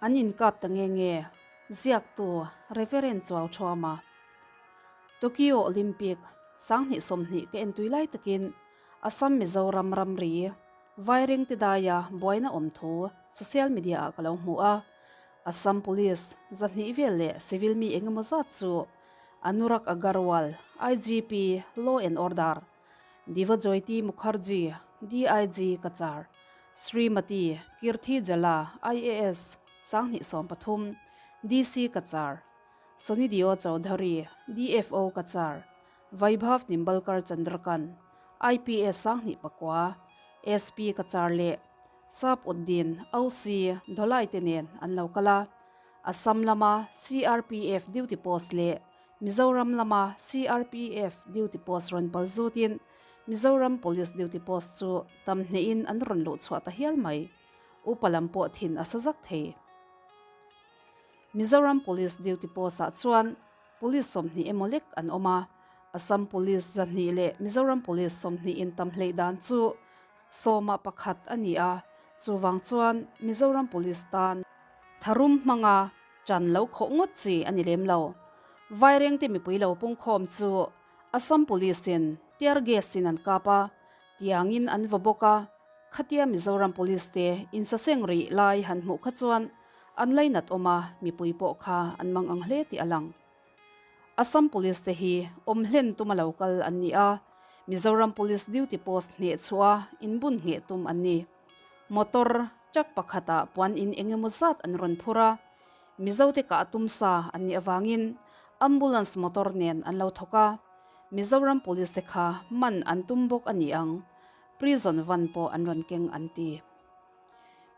An inkap ta nge nge, ziaktu Reverend Chuauṭhuama. Tokyo Olympic 2020 ka entui lai takin Assam Mizoram ramri Vaireng ti daia buaina awm thu social media ah ka lo hmu a. Assam Police 200 vel leh civil mi engemaw zat chu Anurag Agarwal, IGP, Law and Order, Divajoyti Mukherjee, DIG, Cachar, Srimati Kirthi Jala, IAS, 2013, DC Cachar, Sonideo Chaudhary, DFO Cachar, Vaibhav Nimbalkar Chandrakant, IPS 2009, SP Cachar leh Sap Uddin, OC, Dholai te nen an lo kal a. Assam lama CRPF duty post leh Mizoram lama CRPF duty post rawn pal zutin Mizoram Police duty post chu tam hnehin an rawn luh chhuah ta hial mai. Upa lam pawh thin a sa zak thei. Mizoram Police duty post ah chuan Police 20 emaw lek an awm a, Assam Police 200 leh Mizoram Police 20 in tam hleih dan chu sawma pakhat a ni a, chuvang chuan Mizoram Police tan Tharum hmanga ṭan lo khawh ngawt chi a ni lem lo. Vairengte mipui lo pungkhawm chu Assam Police-in tear gas-in an kap a, tiangin an vaw bawk a, khatia Mizoram Police te insaseng rih lai han hmuh kha chuan an lainat awm a, mipui pawh kha an mang ang hle tih a lang. Assam Police te hi awm hlen tuma lo kal an ni a, Mizoram Police duty post hneh chhuah a inbun ngheh tum an ni. Motor truck pakhatah puan in eng emaw zat an rawn phur a, Mizote kah tum sa an nih avangin ambulance motor nen an lo thawk a, Mizoram Police te kha man an tum bawk a ni ang, prison van pawh an rawn keng an ti.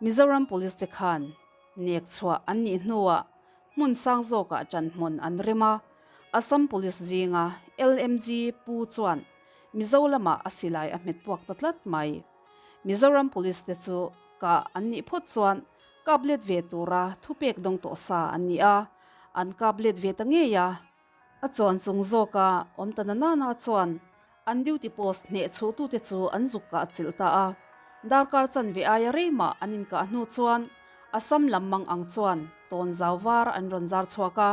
Mizoram Police te khan nek chhuah an nih hnuah hmun sang zawkah ṭan hmun an rem a, Assam Police zinga LMG pu chuan Mizo lamah a silai a hmet puak ta tlat mai. Mizoram Police te chu kah an nih phawt chuan kap let ve tura thupek dawng tawh sa an ni a, an kap let ve ta ngei a. A chuan chung zawka awm ta na nana chuan an duty post hneh chhuhtute chu an zuk kah chilh ta a. Darkar chanve aia rei mah an inkah hnu chuan Assam lam mang ang chuan tawn zau var an rawn zar chhuak a.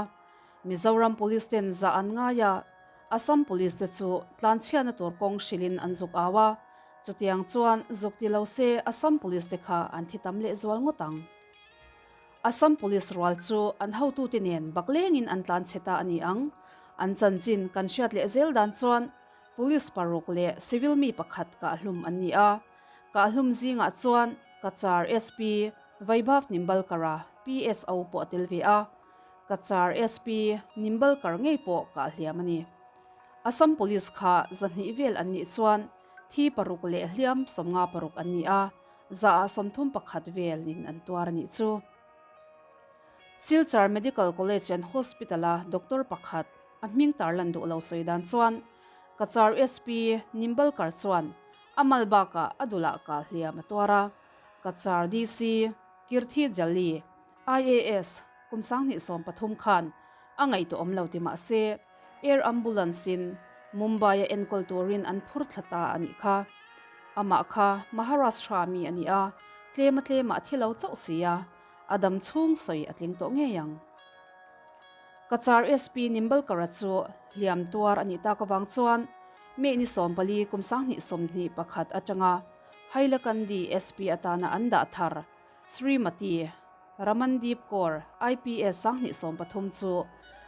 Mizoram Police ten zah an ngai a, Assam Police te chu tlanchhiatna tur kawng hrilhin an zuk au a, chutiang chuan zuk ti lo se Assam Police te kha an thi tam leh zual ngawt ang. Assam Police rual chu an hotute nen baklengin an tlanchhe ta a ni ang. An chanchin kan hriat leh zel dan chuan Police paruk leh civil mi pakhat kahhlum an ni a, kahhlum zingah chuan Cachar SP Vaibhav Nimbalkara PSO pawh a tel ve a, Cachar SP Nimbalkar ngei pawh kah hliam a ni. Assam Police kha 200 vel an nih chuan thi paruk leh hliam 56 an ni a, zaah 31 velin an tuar a nih chu. Silchar Medical College and Hospital-a doctor pakhat a hming tarlan duh lo sawi dan chuan Cachar SP Nimbalkar chuan a mal bakah a dulah kah hliam a tuar a, Cachar DC Kirthi Jali IAS, kum 2013 khan a ngaihtuah awm lo ti mah se, Air Ambulance-in Mumbai-a enkawl turin an phur thla ta a nih kha. Amah kha Maharashtra mi a ni a, tlema tlemah a thi lo chauh si a, a dam chhung sawi a tling tawh ngei ang. Cachar SP Nimbalkara chu hliam tuar a nih tak avang chuan May ni 14 kum 2021 atanga Hailakandi SP atana an dah thar Srimati Ramandeep Kaur, IPS 2013 chu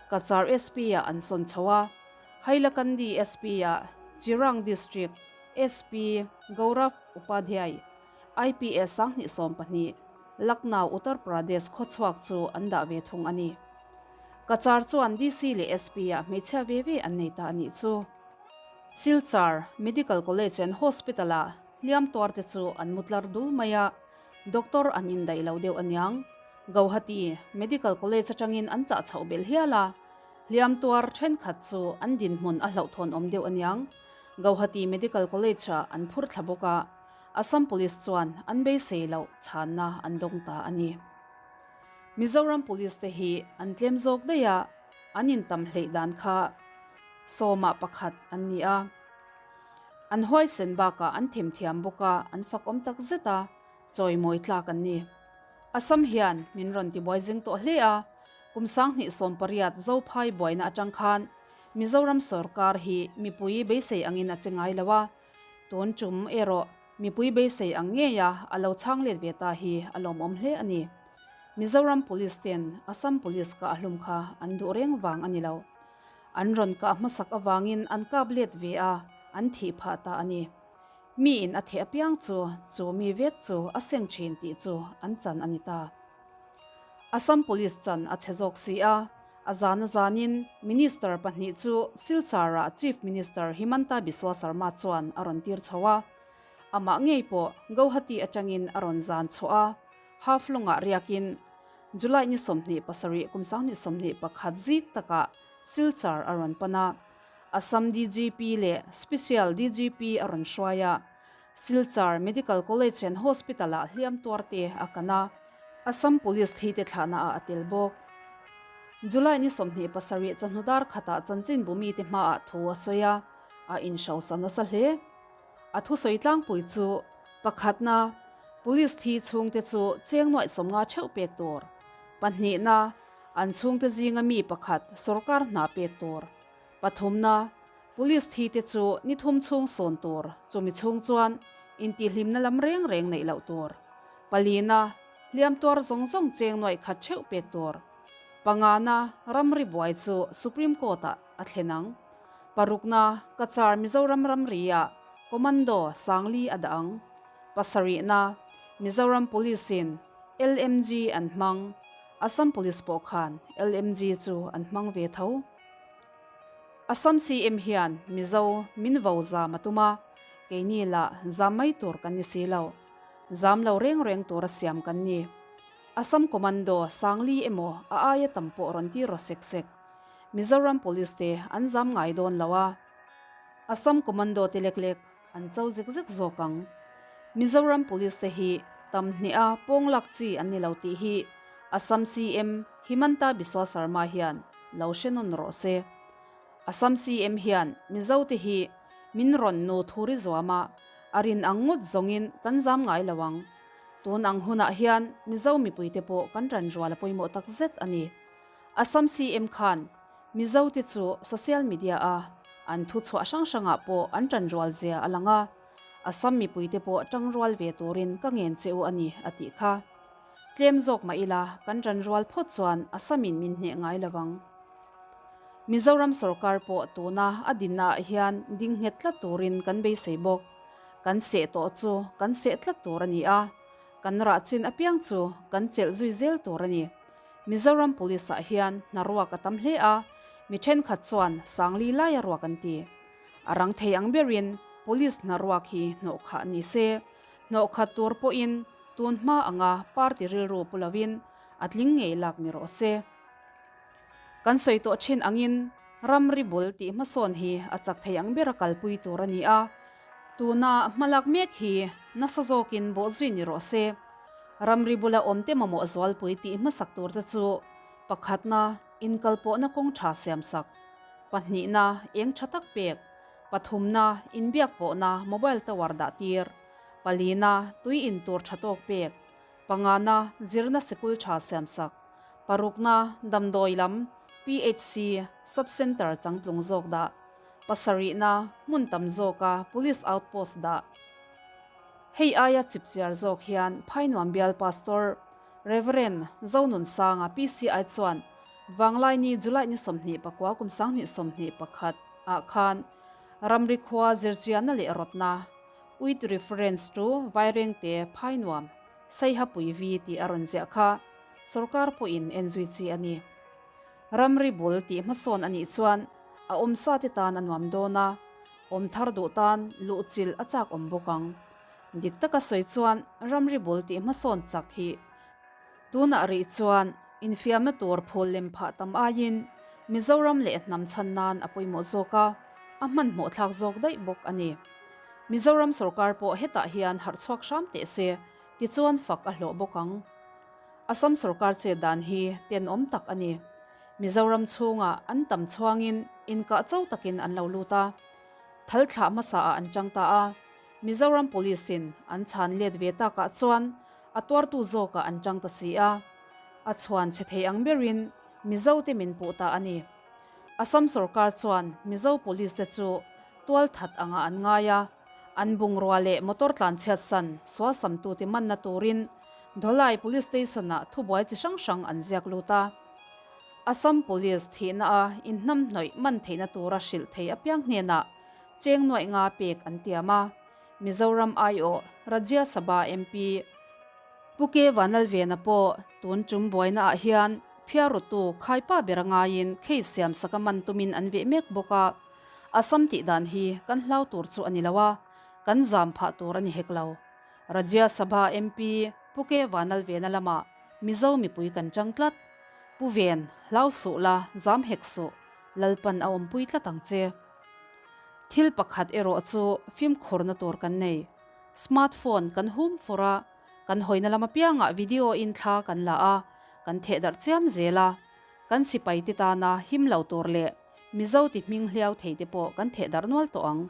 Cachar SP-ah an sawn chho a, Hailakandi SP-ah Chirang District SP Gaurav Upadhyay, IPS 2012, Lucknow, Uttar Pradesh khawchhuak chu an dah ve thung a ni. Cachar chuan DC leh SP-ah hmeichhia ve ve an nei ta a nih chu. Silchar Medical College and Hospital-ah hliam tuarte chu an mu tlar dul mai a, Doctor an indaih lo deuh aniang. Gauhati Medical College atangin an chah chhoh belh hial a, hliam tuar thenkhat chu an dinhmun a hlauhthawn awm deuh aniang. Gauhati Medical College-ah an phur thla bawk a, Assam Police chuan an beisei loh chhanna an dawng ta a ni. Mizoram Police te hi an tlem zawk daih a, an intam hleih dan kha sawmah pakhat an ni a. An huaisen bakah an themthiam bawk a, an fakawm tak zet a, chawimawi tlak an ni. Assam hian min rawn tibuai zing tawh hle a, kum 2018 Zophai buaina atang khan Mizoram sawrkar hi mipui beisei angin a che ngai lo a, tun tum erawh mipui beisei ang ngeia a lo chhang let ve ta hi a lawmawm hle a ni. Mizoram Police ten Assam Police kah hlum kha an duh reng vang a ni lo. An rawn kah hmasak avangin an kap let ve a, an thih phah ta a ni. Miin a theh apiang chu chu mi vek chu a seng thin tih chu an chan a ni ta. Assam Police chan a chhe zawk si a, a zan a zanin Minister pahnih chu Silchar-ah Chief Minister Himanta Biswa Sarma chuan a rawn tir chho a. Amah ngei pawh Gauhati atangin a rawn zan chhuah a, Haflong-ah riakin July ni 27 kum 2021 zik takah Silchar a rawn pan a. Assam DGP leh Special DGP a rawn hruai a, Silchar Medical College and Hospital-ah hliam tuar te a kan a, Assam Police thi te thlahna ah a tel bawk. July ni 27 chawhnu dar khatah chanchinbu mite hmaah thu a sawi a, a inhrosa nasa hle. A thusawi tlangpui chu, pakhatna, Police thi chhungte chu cheng nuaih 50 theuh pek tur, pahnihna, An chhungte zinga mi pakhat sorkar hna pek tur. Pathumna, Police thi te chu ni thum chhung sawn tur, chumi chhung chuan intihhlimna lam reng reng neih loh tur. Palina, Hliam tuar zawng zawng cheng nuaih khat theuh pek tur. Pangana, Ramri buai chu Supreme Court ah a thlen ang. Parukna, Cachar Mizoram ramri-ah Commando Sangli a dah ang. Pasarihna, Mizoram Police in LMG an hmang. Assam Police pawh khan LMG chu an hmang ve tho. Assam CM hian Mizo min vo zam a tum a, keini lah zam mai tur kan ni si lo. Zam lo reng reng tura siam kan ni. Assam Commando Sangli emaw a aia tam pawh rawn ti raw sek sek. Mizoram Police te an zam ngai dawn lo a. Assam Commando te lek lek An cho zek zek zawk ang. Mizoram Police te hi tam hneha pawng lak chi an ni lo tih hi Assam CM Himanta Biswa Sarma hian lo hre nawn rawh se. Assam CM hian Mizo te hi min rawn nu thuri zuam a, a rin ang ngawt zawngin kan zam ngai lo ang. Tun ang hunah hian Mizo mipuite pawh kan ṭanrual a pawimawh tak zet a ni. Assam CM khan Mizo te chu social media a an thu chhuah hrang hrangah pawh an ṭanrual zia a lang a, Assam mipuite pawh ṭangrual ve turin ka ngen che u a ni a tih kha. Tlem zawk mah ila kan ṭanrual phawt chuan Assamin min hneh ngai lo ang. Mizoram sorkar pawh tuna a dinna ah hian ding nghet tlat turin kan beisei bawk. Kan seh tawh chu kan seh tlat tur a ni a, kan rah chin apiang chu kan chelh zui zel tur a ni. Mizoram Police ah hian hna ruak a tam hle a, mi thenkhat chuan Sangli laia ruak an ti. A rang thei ang berin Police hna ruak hi hnawh khah ni se, hnawh khat tur pawhin tun hma anga party rilru pu lovin a tling ngei lak ni rawh se. Kan sawi tawh thin angin ramri bul tih hmasawn hi a chak thei ang bera kalpui tur a ni a, tuna hmalak mek hi nasa zawkin bawhzui ni rawh se. Ramri bula awmte mamawh zualpui tih hmasak turte chu pakhatna, inkalpawhna kawng tha siamsak, pahnihna, eng tha tak pek, pathumna, inbiakpawhna mobile tower dah tir, palina, tui in tur tha tawk pek, pangana, zirna sikul tha siamsak, parukna, damdawi lam, PHC, sub-centre changtlung zawk dah, pasarihna, hmun tam zawka police outpost dah. Hei aia chipchiar zawk hian Phainuam bial Pastor Rev. Zonunsanga PCI chuan Vanglaini July ni 29 kum 2021 ah khan ramri khua zirchianna leh rawtna with reference to Vairengte Phainuam Saihapui vi tih a rawn ziah kha sorkar pawhin en zui chi a ni. Ramri bul tih hmasawn a nih chuan a awmsa te tan a nuam dawn a, awm thar duh tan luhchilh a chak awm bawk ang. Dik taka sawi chuan ramri bul tih hmasawn chak hi tunah rih chuan infiamna tur phul lem phah tam aiin Mizoram leh hnam chhan nan a pawimawh zawk a, a hmanhmawh thlak zawk daih bawk a ni. Mizoram sorkar pawh hetah hian harh chhuak hram teh se, tichuan fak a hlawh bawk ang. Assam sorkar chet dan hi tenawm tak a ni. Mizoram chhungah an tam chhuangin inkah cho takin an lo lut a. Thal thlah hmasaah an chang ta a. Mizoram Police-in an chhan let ve takah chuan. A tuartu zawkah an tang ta si a. A chhuan chhe thei ang berin Mizote min puh ta a ni. Assam sorkar chuan Mizo police te chu tualthat angah an ngai a, an bungrua leh motor tlanchhiatsan sualsamtute manna turin Dholai Police Station-ah thubuai chi hrang hrang an ziak lut a. Assam Police thihna a inhnamhnawih man theihna tura hrilh thei apiang hnenah cheng nuaih nga pek an tiam a, Mizoram aiawh Rajya Sabha MP Pu K Vanlalvena pawh tun tum buaina ah hian phiarrutu khaipa ber a ngaiin case siam sak a man tumin an veh mek bawk a, Assam tih dan hi kan hlau tur chu a ni lo a, kan zam phah tur a ni hek lo. Rajya Sabha MP Pu K Vanlalvena lamah Mizo mipui kan chang tlat. Pu Ven, hlau suh la, zam hek suh, Lalpan a awmpui tlat ang che. Thil pakhat erawh chu fimkhurna tur kan nei. Smartphone kan hum fur a, kan hawina lam apiangah video in thla kan la a, kan theh darh chiam zel a. Kan sipai te tana him lo tur leh Mizo ti hming hliau thei te pawh kan theh darh nual tawh ang.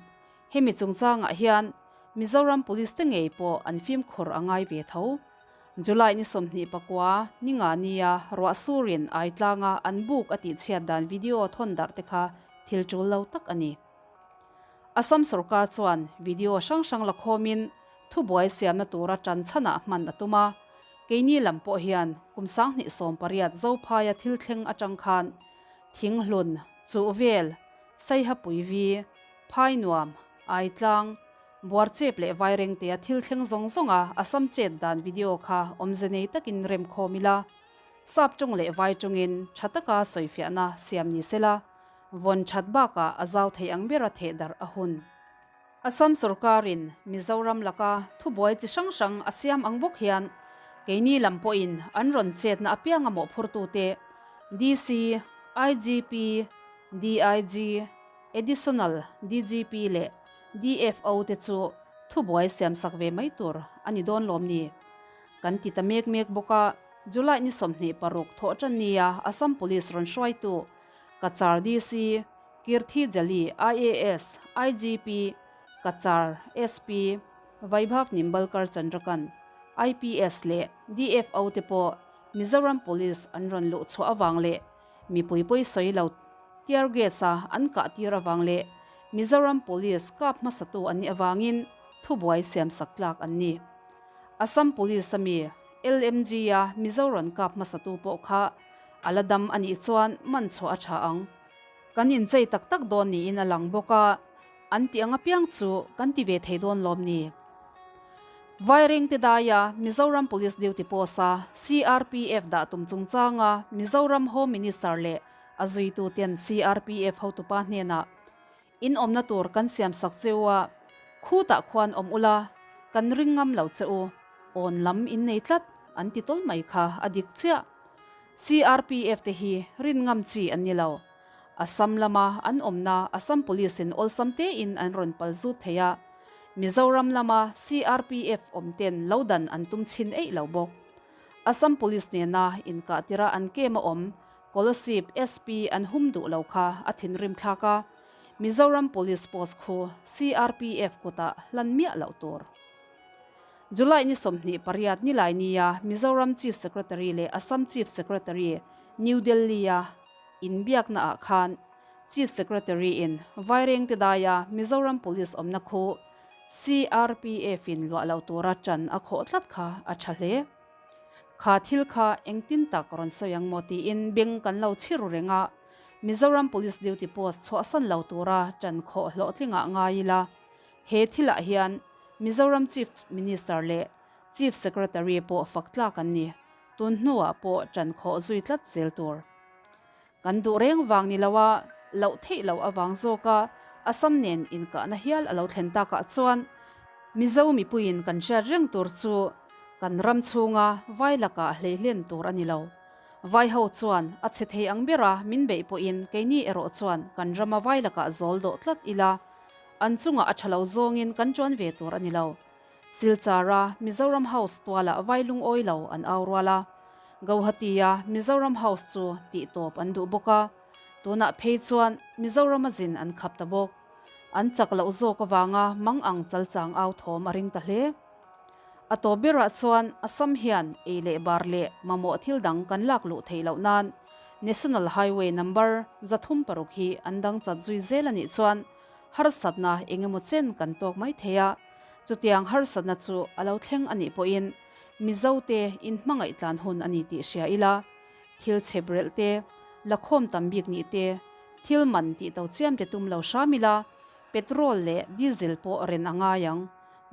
Hemi chungchangah hian Mizoram Police te ngei pawh an fimkhur a ngai ve tho. July ni 29 ni nga nia ruah surin Aitlanga an buk a tihchhiat dan video thawn darh te kha thil tul lo tak a ni. Assam sorkar chuan video hrang hrang la khawmin thubuai siamna tura tan chhanah hman a tum a, keini lam pawh hian kum 2018 Zophaia thil thleng atang khan Thinghlun, Chuhvel, Saihapuivi, Phainuam, Aitlang, Buarchep leh Vairengtea thil thleng zawng zawnga Assam chet dan video kha awmze nei takin rem khawm ila, Sap tawng leh Vai tawngin tha taka sawifiahna siam ni sela, vawn that bakah a zau thei ang bera theh darh a hun. Assam sorkarin Mizoram laka thubuai chi hrang hrang a siam ang bawk hian keini lam pawhin an rawn chetna apianga mawhphurtute DC, IGP, DIG, Additional DGP leh DFO te chu thubuai siamsak ve mai tur a ni dawn lawm ni? Kan ti ta mek mek bawk a, July ni 26 thawh tan nia Assam Police rawn hruaitu Cachar DC, Kirthi Jali IAS, IGP, Cachar SP, Vaibhav Nimbalkar Chandrakant, IPS leh DFO te pawh Mizoram Police an rawn luh chhuah avang leh mipui pawi sawi lo tear gas a an kah tir avang leh Mizoram Police kap hmasatu an nih avangin thubuai siamsak tlak an ni. Assam Police ami LMG a Mizo rawn kap hmasatu pawh kha a la dam a nih chuan man chhuah a tha ang. Kan inchei tak tak dawn niin a lang bawk a, an tih ang apiang chu kan ti ve thei dawn lawm ni? Vairengte daia Mizoram Police Duty Post-a CRPF dah tum chungchanga Mizoram Home Minister leh a zuituten CRPF hotupa hnenah In awmna tur kan siamsak che u a, khutah khuan awm ula, kan ring ngam lo che u, awn lam in nei tlat an ti tawl mai kha a dik chiah. CRPF te hi rin ngam chi an ni lo. Assam lama an awmna Assam Police in awlsam tein an rawn pal zut thei a, Mizoram lama CRPF awm ten lo dan an tum chhin eih lo bawk. Assam Police nena inkah tira an kem a awm Kolasib SP an hum duh lo kha a thinrim thlak a, Mizoram Police post khu CRPF kutah hlan miah loh tur. July ni 28 nilai nia Mizoram Chief Secretary leh Assam Chief Secretary New Delhi-a inbiakna ah khan Chief Secretary in Vairengte daia Mizoram Police awmna khu CRPF in luah loh tura ṭan a khawh tlat kha a ṭha hle. Kha thil kha engtin tak rawn sawi ang maw tiin beng kan lo chhi ru reng a, Mizoram Police duty post chhuahsan lo tura ṭan khawh hlawhtlingah ngai ila, he thilah hian Mizoram Chief Minister leh Chief Secretary pawh fak tlak an ni, tun hnuah pawh ṭan khawh zui tlat zel tur. Kan duh reng vang ni lo a, loh theih loh avang zawka Assam nen inkahna hial a lo thlen takah chuan Mizo mipuiin kan hriat reng tur chu kan ram chhunga vai lakah hleihlen tur a ni lo. Vai ho chuan a chhe thei ang bera min beih pawhin keini erawh chuan kan rama vai lakah zawl dawh tlat ila, an chungah a tha lo zawngin kan tuan ve tur a ni lo. Silchara Mizoram House tualah vai lungawi lo an au rual a, Gauhati-a Mizoram House chu tihtawp an duh bawk a, tunah phei chuan Mizorama zin an khap ta bawk. An chak loh zawk avanga mang ang chalchang au thawm a ring ta hle. A tawp berah chuan Assam hian ei leh bar leh mamawh thil dang kan lak luh theih loh nan National Highway number 306 hi an dang chat zui zel a nih chuan harsatna eng emaw chen kan tawk mai thei a, chutiang harsatna chu a lo thleng a nih pawhin Mizote inhmangaih tlan hun a ni tih hria ila, thil chhep relh te, lakhawm tam bik nih te, thil man tih to chiam te tum lo hram ila, petrol leh diesel pawh ren a ngai ang.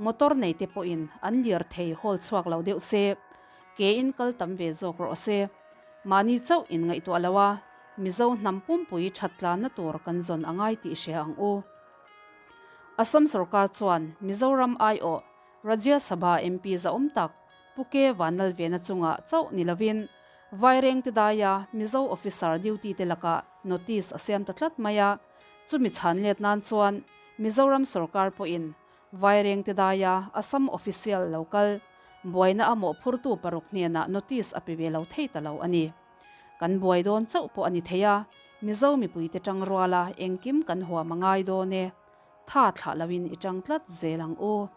Motor nei te pawhin an lir thei hawl chhuak lo deuh se, ke in kal tam ve zawk rawh se. Mahni chauh in ngaihtuah lo a, Mizo hnam pumpui that tlanna tur kan zawn a ngai tih hria ang u. Assam sorkar chuan Mizoram aiawh Rajya Sabha MP zahawm tak Pu Ke Vanlalvena chungah chauh ni lovin Vairengte daia Mizo officer duty te lakah notice a siam ta tlat mai a, chumi chhan let nan chuan Mizoram sorkar pawhin Vairengte daia Assam official lo kal buaina a mawhphurtu paruk hnenah notice a pe ve lo thei ta lo a ni. Kan buai dawn chauh pawh a ni thei a, Mizo mipuite tang ruala engkim kan huam a ngai dawn e. Tha thlah loin i tang tlat zel ang u.